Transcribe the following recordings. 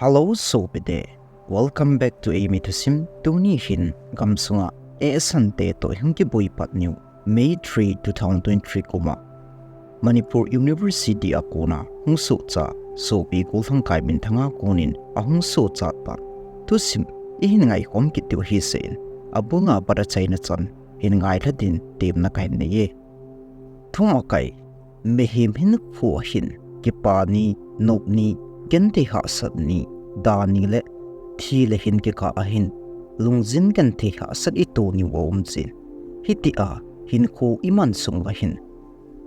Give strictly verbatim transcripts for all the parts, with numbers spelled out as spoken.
Hello, sopite. Welcome back to Eimi Thusim. Tuni hin gamsunga eisang te toh hung kiboi pat niu May three, two thousand twenty-three kuma Manipur University a kona hung sohcha sopi Golhangkai Minthanga konin ahung sohcha ta thusim ihin ngaikhom kit diu ahi seiyin, abunga pat achaina chan hin ngailha din temna kahin neiye. Thum akai, mihem hinkho hin kipa ni, nop ni, genthei hahsat ni, da ni le thi le hin kikah ahin, lungjin genthei hahsat ito niu aum jin. Hitia hinkho iman sung uva hin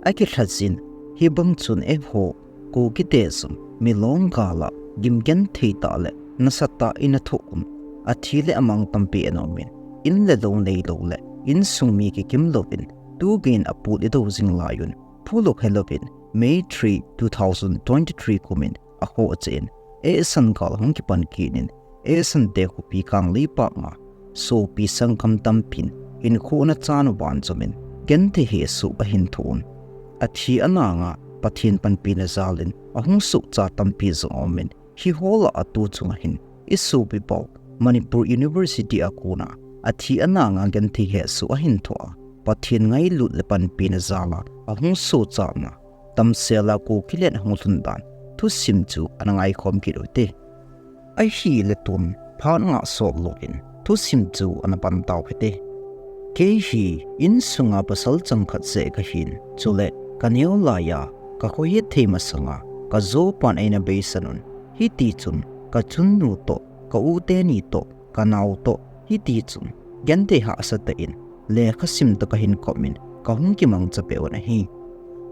akilha jin, hibang chun eiho Kukite jong milong gala gim genthei tah le nasatah in ina thoh un, athi le amang tampi ana umin, in le lou neilou le insung mi kikim louvin, tugeiyin aput idou jing laiyun, phulou helouvin, May three, two thousand twenty-three kumin akhoh cheh in, eisang gal hung kipan kit in, eisang te khopi Kangleipak a sopi sanggam tampin hinkho ana chan uva jomin, genthei hesoh ahin thoh un. Athi ananga Pathen panpina jalin ahung sohcha tampi jong aumin, hiho lah a tu chunga hin isopi pau Manipur University a kona athi ananga genthei hesoh ahin thoh a, Pathen ngailut le panpina jala ahung sohchana damsela Kukilen ahung lhun dan thusim chu ana ngaikhom kit ute. Ahile tun phat ngah sot louvin thusim chu ana pan tau hite. Kei hi insunga pasal changkhat seh kahin, chule kaneo laiya kakhohit thei masanga kajopan eina beisan un, hitichun kachunnu toh, ka u teni toh, kanao toh, hitichun genthei hahsa tah in lekhasim toh kahin kop in kahung kimangcha peh un ahi.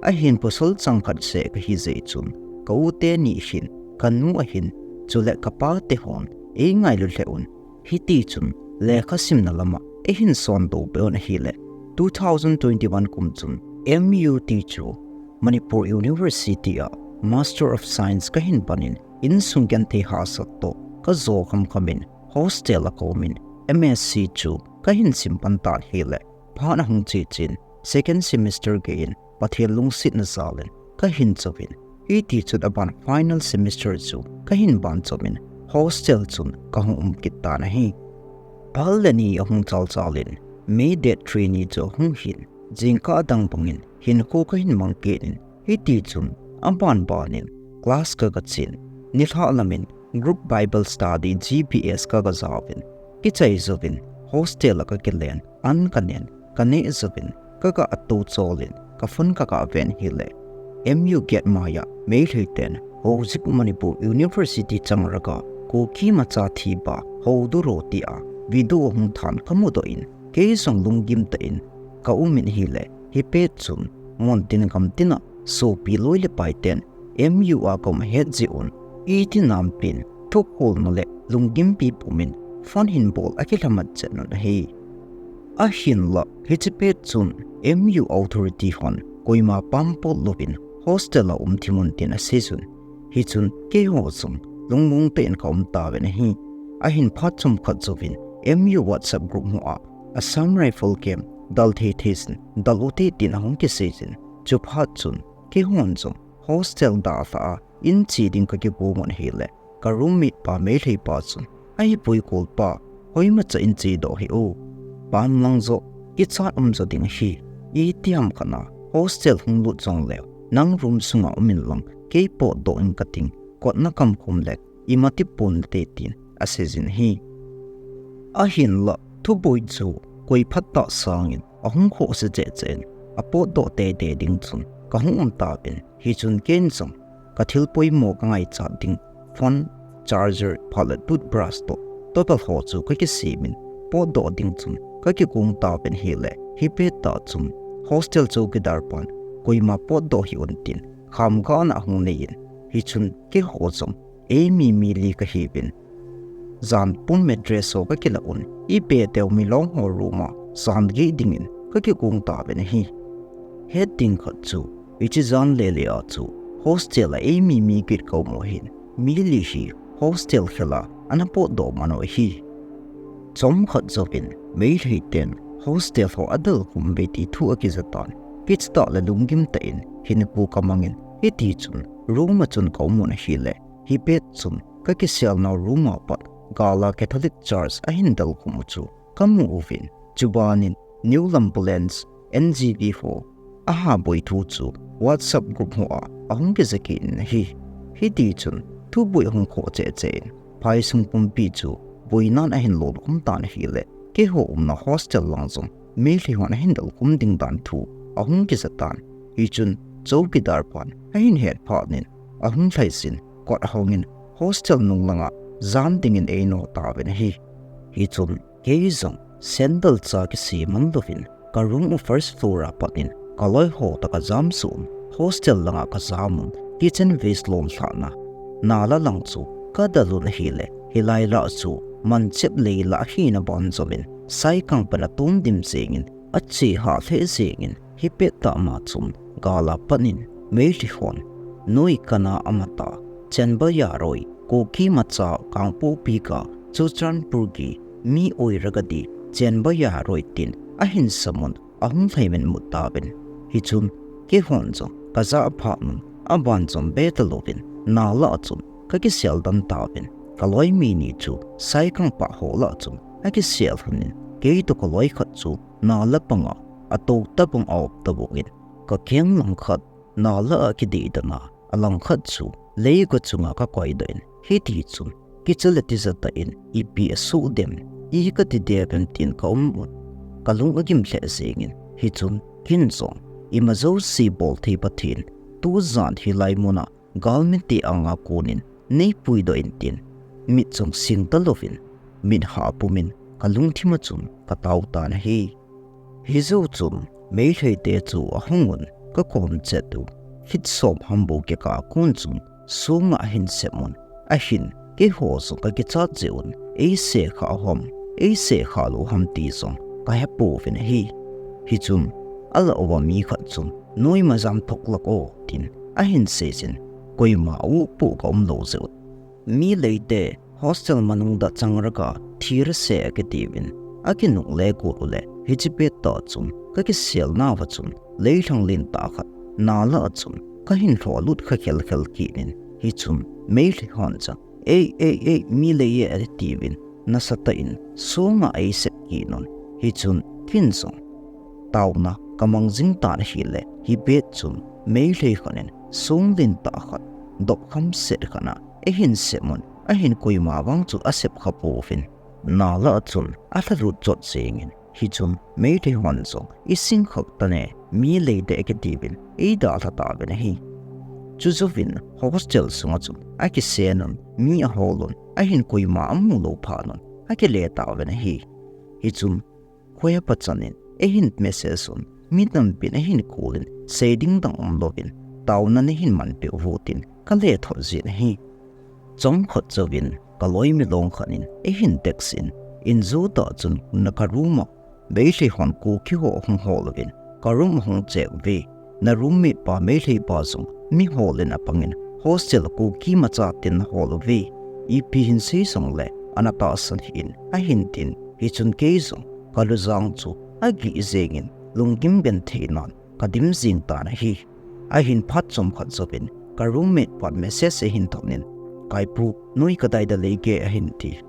Ahin pasal changkhat seh kahi jeh chun ka u teni ahin, kanu ahin, chule kapa tehon eingailu lheh un, hitichun lekhasimna lama eihin sondoh peh un ahile, two thousand twenty-one kum chun M U ti chu Manipur University a Master of Science kahin panin, insung genthei hahsat toh kajo khamkhamin hostel a kaumin M S C chu kahin sim pan tan ahile, phat ahung che chen second semester geiyin Pathen lungsetna jalin kahin chouvin, hitichun aban final semester chu kahin banchouvin hostel chun kahung um kit tan ahi. Phat le ni ahung chalchalin May date three ni chu ahung hin, jingkah adang bangin hinkho kahin mang kit in, hitichun abanbanin class kagachen, nilhah lamin group Bible study G B S kagajauvin, kichai jouvin hostel a kakilen, an kanen, kaneh jouvin kaga tou cholin ka phone kagaven ahile, M U gate maiya Meitei ten hojik Manipur University changrah a Kuki macha thipa houdoh ro tia video ahung than kamudoh in, kei jong lunggim tah in kaumin ahile, hipet chun muntin gamtina sopi loi le paiten M U a kaum ahet jeh un, iti nampin thukholna le lunggimpi pumin phone hin bol akilhamat chet un ahi. Ahinla hiche pet chun M U authority hon koima pam pot louvin hostel a um thim un tin aseijun, hichun keiho jong lungmong tah in kaum tauvin ahi. Ahin phat chomkhat jouvin M U WhatsApp group hoa Assam Rifle Camp dal thei thei jin dal ute tin ahung kiseijin, chuphat chun keihon jong hostel dalha a in che ding kakigong un ahile, ka roommate pa Meitei pa chun, ahipoi Golpa, hoimacha in chedoh hih o, pan lang joh kichat umjo ding ahi, itiham khat a hostel hung lut jongleu nang room sunga um inlang kei potdoh inge kating, kotna kamkhom le ima tipon nate tin aseijin ahi. Ahinla thuboi chu koi phatah sangin ahung khohse cheh cheh in, apotdoh teitei ding chun kahung um tauvin, hichun ken jong kathil poimo kangaichat ding phone, charger, phat le toothbrush toh towel ho chu kakisemin, potdoh ding chun kakigong tauvin ahile, hipet tah chun hostel chowkidar pan koima potdoh hih un tin khamgahna ahung neiyin, hichun keiho jong eimi mi li kahiuvin, jan pun mattress ho kakilah un, ipi teu milong ho room a jan gei dingin kakigong tauvin ahi. Het ding khat chu, hiche jan lele a chu hostel a eimi mi get kaum u ahin, mi li hi hostel khel a ana potdoh man u ahi. Chomkhat jouvin Meitei ten hostel ho adalkhum uve ti thu akija tan, kicha tah le lunggim tah in hinkho kamangin, hitichun room a chun kaum un ahile, hipet chun ka kiselna room a pat gal a Catholic Church ahin delkhum u chu kamu uvin, chubanin New Lambulans N G B ho aha boi thu chu WhatsApp group ho a ahung kija kit in ahi. Hiti chun thuboi ahung khoh cheh cheh in, phaisung pumpi chu boinan ahin lolkhum tan ahile, keiho umna hostel lang jong Meitei hon ahin delkhum ding dan thu ahung kija tan. Hichun chowkidar pan ahin het phat in, ahung lhaisin kot ahongin hostel nung langa jam dingin eino tauvin ahi. Hichun kei jong sandal cha kise man louvin ka room u first floor a pat in ka loi ho toh kajam suh un, hostel langa kajam un, kitchen waste lom lhahna nala lang chu kadal un ahile, hilai lah chu manchep lei lah ahina ban jomin saikang pan atom dim jengin, ache hah lheh jengin, hipet tah ma chun gal a pat in Meitei hon noi kana amatah, Chenba Yaroi, Kuki macha, Kangpokpi ga, Churachandpur gi, mi oiragadi, Chenba Yaroi tin ahin samun, ahung lhai min mu tauvin. Hichun keihon jong kajah phat un, aban jong be talouvin, nala a chun kakisel dan tauvin, ka loi mi ni chu saikang pah ho lah chun akisel lhonin, kei toh ka loi khat chu nala panga atou tabang a-op tabang in, ka keng langkhat nala a kidih dan a, alangkhat chu leiga chunga kakoi doh in, hiti chun kicha le tija tah in ipi asuh dem, i kati dem tin ka um un, ka lung agim lheh jengin, hichun ken jong ima jouse bol thei Pathen, tujan hilai muna galmi te anga konin neipui doh in tin, mit jong sing talouvin, mit hah pumin ka lungthim a chun katao tan ahi. Hijou chun Meitei te chu ahung un, kakom chet u, feet som ham bou kikah a kon chun songa ahin sem un, ahin keiho jong kakichat jeh un, eisekha u ham, eisekha lou u ham ti jong kahepouvin ahi. Hichun alah uva mi khat chun, noima jam thok lak o, tin ahin seijin, koima aupoh ka um lou jeh un, mi leite hostel manung dah changraga thir ase akitiuvin, akinungle got uleh, hiche pettah chun kakiselnauva chun leilhang lentah khat nala a chun kahin lholut kha khelkhel kit in, hichun Meitei hon chun, ei, ei, ei, mi lei e, atiuvin, nasatah in songa eisep kit un, hichun ken jong taona kamang jing tan ahile, hipet chun Meitei khat in song lentah khat dop kham set khat a eihin sem un, ahin koima vang chu asep kha pouvin, nala a chun alhalut chot jengin, hichun Meitei hon jong, ising khah tan e, mi leite akitiuvin eidalha tauvin ahi. Chujouvin hostel sunga chun akisen un, mi ahol un, ahin koima amu lou phat un akile tauvin ahi. Hichun khoiya pachan in eihin message un, mi tampin eihin call in, sei ding dang umlouvin, taona neihin manpeh uvo tin kale thot jin ahi. Chomkhat jouvin ka loi milong khat in eihin text in, injo tah chun na ka room a Meitei hon Kuki ho ahung hol uvin, ka room ahung cheuve. Na roommate pa Meitei pa jong mi holin apangin, hostel Kuki macha tin nahol uve, ipi hinsei jongle ana tahsan hih in, ahin tin, hichun kei jong ka lujang chu agih jengin, lunggim genthei nan kadim jing tan ahi. Ahin phat chomkhat jouvin ka roommate pan message eihin thot in, Kaipu, noi kadai da leige, ahin ti.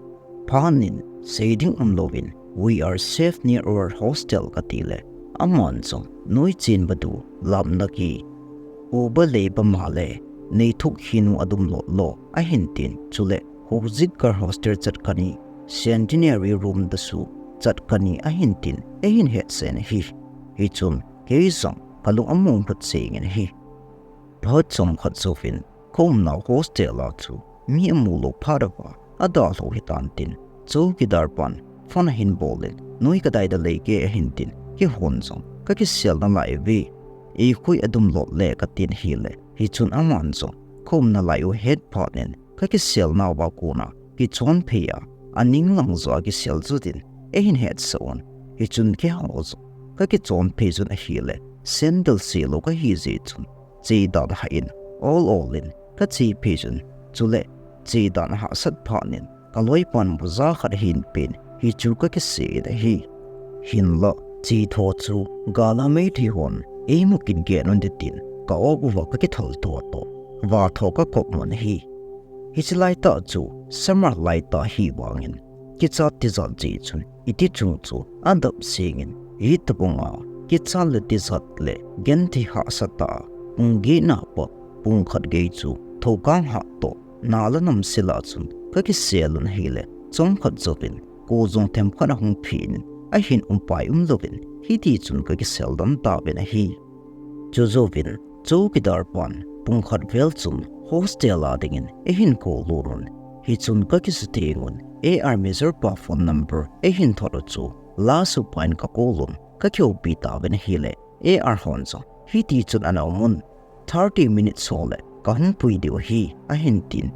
Phat in, sei ding umlouvin, We are safe near our hostel, katile, aman jong, Noi chenba du, lamna ki, uba leiba male, nei thuk hinu adum lot lo, ahin tin, chule, Hojik Girl Hostel chat kani, Centenary room dasu chat kani, ahin tin, eihin hetsen ahi. Hichun kei jong kalung among lhut jengin ahi. Phat chomkhat jouvin ka umnau hostel a chu mi amu lou phat uva adalhau hitan tin, chowkidar pan phone ahin bolin, Noi kadai da leige, ahin tin, keihon jong kakisel nalai uve, ikoi adum lot le, katin ahile, hichun aman jong ka umna lai u ahet phat in, kakisel nauva kona kichonphei a, aning lang joh a kisel jutin eihin hetsah un, hichun keiho jong kakichonphei jun ahile, sandal selou kahi jeh chun, chedan hah in, ol ol in kachephei jun, chule chedan ahahsat phat in, ka loi pan moja khat ahin pen, hichu kakise in ahi. Hinlah, chetho chu gal a Meitei hon eimu kit geh un ding tin ka-op uva kakithol to toh, vatho kakop un ahi. Hiche laitah chu summer laitah hi vangin, kichat tijat jeh chun iti chung chu adap jingin, hitobanga kichat le tijat le genthei hahsa tah a pung get na pat pung khat gei chu thokang hah toh nal a namsel a chun kakisel un ahile, chomkhat jouvin kho jong themkhat ahung phin, ahin umpai umlouvin hitichun kakisel dan tauvin ahi. Chujouvin chowkidar pan pung khat vel chun hostel a dingin eihin call lut un. Hichun kakisutheng un, A R major pa phone number eihin thot u chu last upa in kacall un, kakihoupi tauvin ahile, A R hon jong hitichun ana um un, thirty minutes ho le kahung pui diu ahi, ahin tin.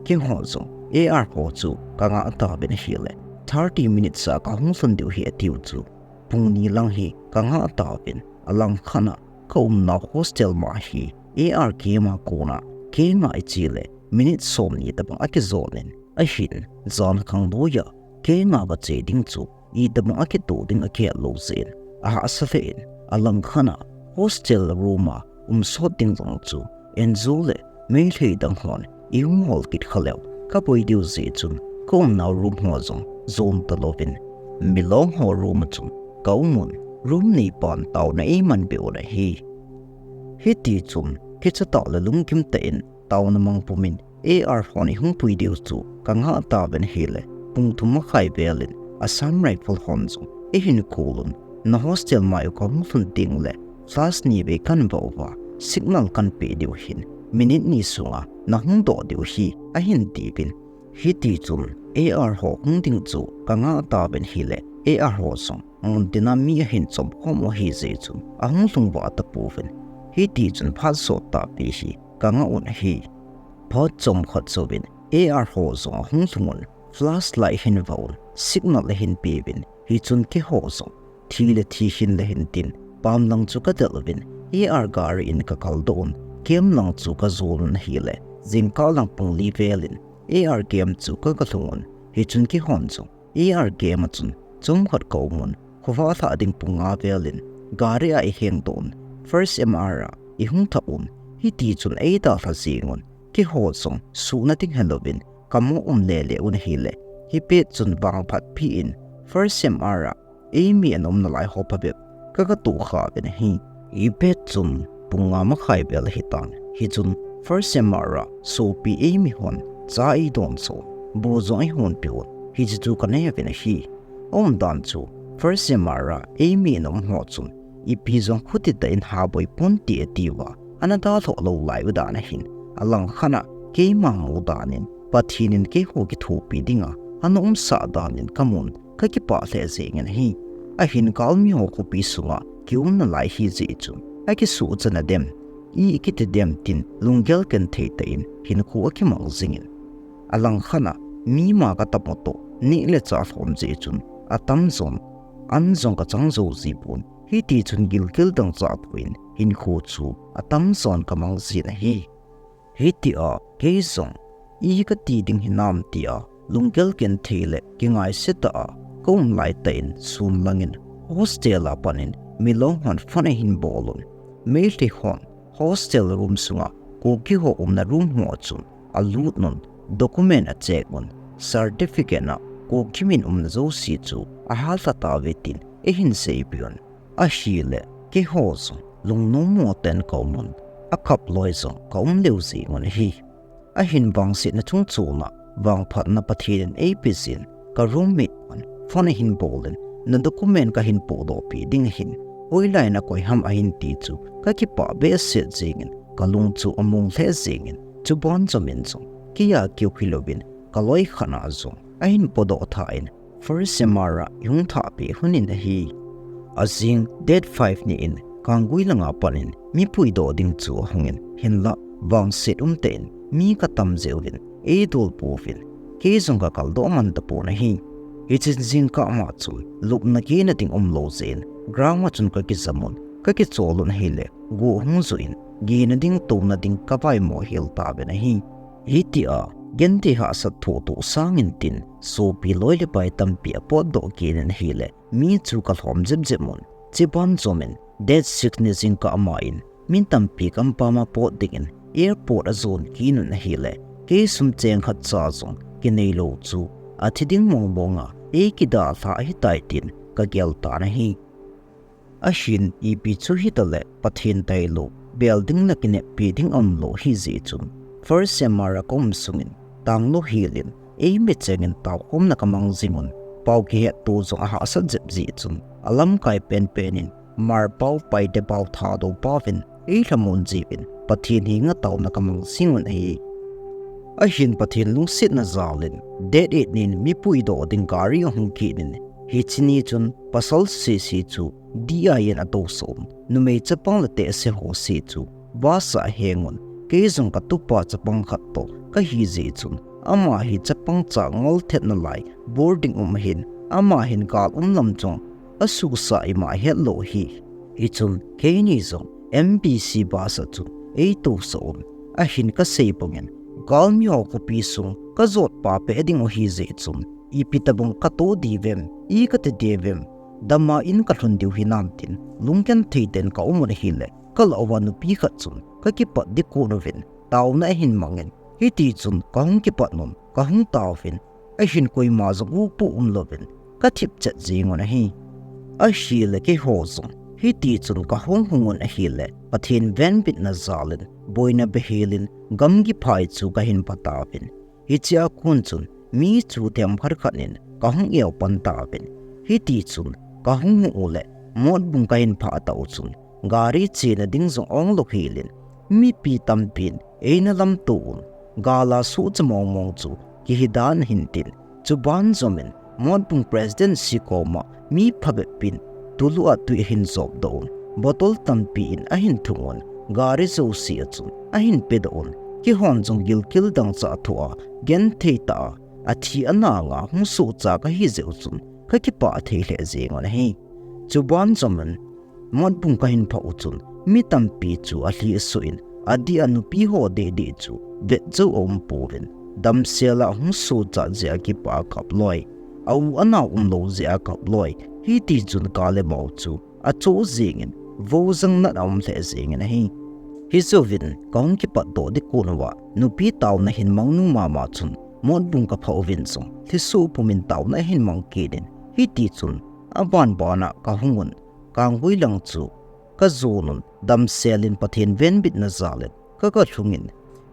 Keiho jong A R ho chu kangah tauvin ahile, thirty minutes a kahung lhun diu ahi atiu chu, pung ni lang hi kangah tauvin, alangkhat a kaumnau hostel ma hi A R gate a kona kei ngah iche le minute somni tobang akijon in, ahin jan khangnoiya kei ngah kache ding chu itobang akitoh ding akihet lou jeh in, ahahsa lheh in, alangkhat a hostel room a um sot ding vang chu Angel le Meitei dang hon eihung hol kit kha leu kaboi diu jeh chun, kaumnau room ho jong jon talouvin, milong ho room a chun kaum un, room ni pan taona eiman be un ahi. Hitichun kichatah le lunggim tah in taona mang pumin, A R hon eihung pui diu chu kangah tauvin ahile, pung thum makhai vel in Assam Rifle hon jong eihin call un, na hostel mai u kahung lhun teng le flash ni vei kahin vah uva, signal kahin pe diu ahin, minute ni sunga nahung doh diu ahi, ahin tiuvin. Hitichun A R ho hung ding chu kangah tauvin ahile, A R ho jong mun tina mi ahin chomkhom u ahijeh chun ahung lhung vah tapouvin, hitichun phat sot tahpi hi kangah un ahi. Phat chomkhat jouvin A R ho jong ahung lhung un, flashlight ahin vah un, signal ahin peuvin, hichun keiho jong thi le thi hin le hin tin, pam lang chu kadelh uvin, A R gari in kakaldoh un, camp lang chu kajon un ahile, jingkah lang pung li vel in A R camp chu kagalhung un, hichun keihon jong A R camp a chun chomkhat kaum un, khovah lhah ding pung nga vel in gari a eihengdoh un, First M R a eihung thah un, hitichun eidalha jeng un, keiho jong suhna ding helouvin kamo um lele un ahile, hipet chun vangphatpi in First M R a eimi ana umna lai ho phabep kagatoh kha uvin ahi. Hipet chun pung nga makhai vel ahitan, hichun First M R a sopi eimi hon cha eidon son, bu jong eihonpeh un, hiche chu kanei uvin ahi. Aumdan chu First M R a eimi ana um ho chun ipi jong khuti tah in haboi ponte atiuva, ana dalhah lou lai u dan ahin, alangkhat a keima mu dan in Pathen in keiho kithopi dinga ana umsah dan in kamun, kakipah lheh jengin ahi. Ahin galmi ho khopi sunga kiumna lai ahijeh chun akisuhchan a dem, i kiti dem tin lunggel genthei tah in hinkho akimang jingin, alangkhat a mi ma katamo toh neh le chah lhom jeh chun atamjon an jong kachang jou jipon, hitichun gilkel dangchah toh in hinkho chu atamjon kamang jin ahi. Hitia kei jong i kati ding hinam tia lunggel genthei le kingaisetah a kaum laitah in sun langin hostel a panin milong hon phone ahin bol un, Meitei hon hostel room sunga Kuki ho umna room ho chun alut un, document a check un, certificate a Kuki min umna jouse chu ahallha tauve tin eihin seipeh un, ahile keiho jong lungnom mo tah in kaum un, akap loi jong kaum lheh jeng un ahi. Ahin vangsetna chungchona vangphatna Pathen in eipe jin, ka roommate pan phone ahin bol in, na document kahin pohdohpeh ding ahin, hoilai a nakoi ham ahin ti chu kakipah behseh jengin, kalung chu among lheh jengin, chuban jomin jong keiya keu hilouvin kaloi khat a jong ahin podoh tha in, First M R a eihung thahpeh lhonin ahi. Ajing date five ni in Kanggui langa panin mi puidoh ding chu ahungin, hinlah vangset umtah in mi katam jeh uvin eidol pouvin, kei jong kakaldoh man tapon ahi. Hiche jingkah ma chun lupna gehna ding umlou jeh in ground a chun kakijam un, kakichol un ahile go hung ju in gehna ding touna ding kavaimo hel tauvin ahi. Hitia genthei hahsat thohtoh sangin tin sopi loi le pai tampi apotdoh kit in ahile, mi chu kalhom jepjep un, chuban jomin date six ni jingkah ma in mi tampi kampam a pot dingin airport ajon kit un ahile, Ei sum cheng khat cha jong kinei lou chu athi ding mong mong a, ei kidalha ahitai tin kagel tan ahi. Ahin ipi chu hitaleh Pathen tailou bel ding le kineppi ding aumlou ahi jeh chun, first sem a kaum sungin tanglo helin ei michengin taokhomna kamang jingun, pao kihetto jong ahahsat jep jeh chun, alamkai penpen in Hmar pao, Paite pao, Thadou paovin ei lhamon jiuvin Pathen henga taona kamang jingun ahi. Ahin Pathen lungsetna jalin date eight nin mi puidoh ding gari ahung kit in, hiche ni chun pasal sese chu D I in atousah un, numei chapang le tehse ho se chu bus a ahengun, kei jong katupa chapang khat toh kahi jeh chun, ama hi chapang cha ngol thetna lai boarding um ahin, ama hin gal um lam jong asuhsah ima hetlou ahi. Hichun keini jong M B C bus a chun eitousah un, ahin kasei bangin, galmiho khopi sung kajotpa peh ding u ahi jeh chun, ipi tobang kato diuvem, i kati diuvem, dama in kalhun diu hinam tin lunggenthei tah in kaum un ahile, kalah uva nupi khat chun kakipat ding kon uvin taona ahin mangin, hitichun kahung kipat un kahung taovin, ahin koima jong upoh umlouvin kathip chet jengun ahi. Ahile keiho jong hitichun kahung hungun ahile, Pathen venbitna jalin boina behelin gamgi phai chu kahin pha tauvin, hichea kon chun mi chu themkhat khat in kahung eopan tauvin, hitichun kahung hung uleh Motbung kahin phah tah u chun, gari chena ding jong onglou helin, mipi tampin eina lamto un, gal a suhcha mong mong chu kihi dan ahin tin, chuban jomin Motbung President si koma mi phabep in tulu a tui ahin jopdoh un, bottle tampi in ahin thung un, gari jouse a chun ahin pedoh un, keihon jong gilkel dangchah thoh a genthei tah a, athi ananga hung sohcha kahi jeh u chun kakipah thei lheh jengun ahi. Chuban jomin Motbung kahin phah u chun mi tampi chu alhi asuh in, adeh a nupi ho deh deh chu vet jou aumpouvin, damsel a hung sohcha jeh a kipah a kap loi, a u anao umlou jeh a kap loi, hitichun ka le mao chu achoh jengin, vo jang nat aum lheh jengin ahi. Hijouvin kahung kipatdoh ding kon uva nupi taona hin mangnu mama chun, Motbung kaphah uvin jong lhisoh pumin taona ahin mang kit in, hitichun aban ban a kahung un, Kanggui lang chu kajon un, damsel in Pathen venbitna jalin kaga lhungin,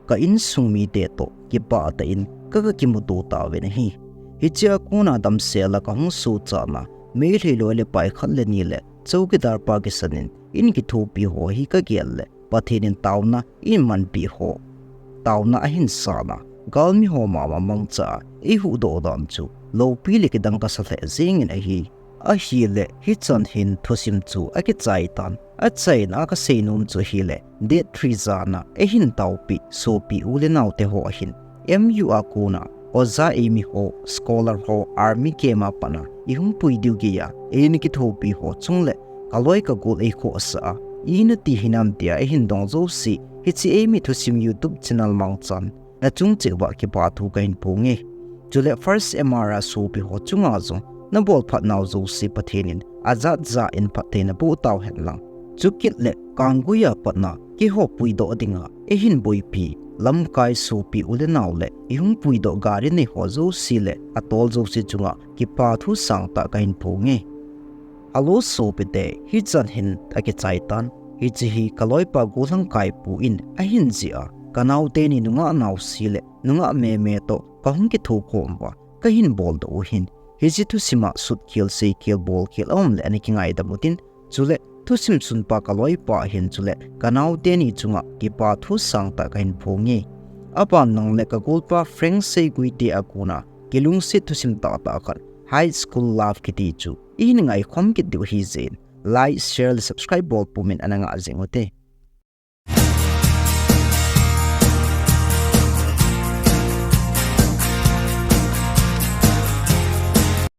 ka insung mite toh kipah tah in kaga kimuto tauvin ahi. Hichea kona damsel a kahung sohchana, Meitei loi le pai khat le ni le chowkidar pa kisan in in kithopi ho hi kagel le, Pathen in taona eimanpi ho, taona ahin sana, galmi ho mama mangcha a eihuhdoh dan chu loupi le kidang kasa lheh jengin ahi. Ahile hichan hin thusim chu akichai tan, achaina a kaseinom chu ahile, date three jana eihin taopeh sopi u le naote ho ahin, M U a kona oja eimi ho, scholar ho, army camp a pat a ihung pui diu geiya eina kithopi ho chung le kaloi kagol eikhohsah a, ina ti hinam tia eihin dong jouse, hiche eimi thusim YouTube channel mangchan nachung cheh uva kipathu kahin phonge. Chule first M R a sopi ho chunga jong nabolphat nau jouse Pathen in ajat ja in phatthei naboh tauhen lang. Chukit le Kanggui a pat a keiho puidoh dinga eihin boipi lamkai sopi u le nao le ihung puidoh gari nei ho jouse le atol jouse chunga kipathu sangtah kahin phonge. Hello sopite, hichan hin akichai tan. Hiche hi kaloipa Golhangkai pu in ahin jih a, kanaote ni nungah naose le nungah meme toh kahung kithokhom uva kahin boldoh u ahin. Hiche thusim a sutkhel, seikhel, bolkhel aum le ana kingaidam utin. Chule thusim sunpa kaloipa hin chule kanaote ni chunga kipathu sangtah kahin phonge. Aban nang le kagolpa Frank Seiguite a kona kilungset thusim tahtah khat, High School Love kiti chu ihin ngaikhom kit diu ahijeh in, like, share le subscribe bol pumin ana ngah jing ute.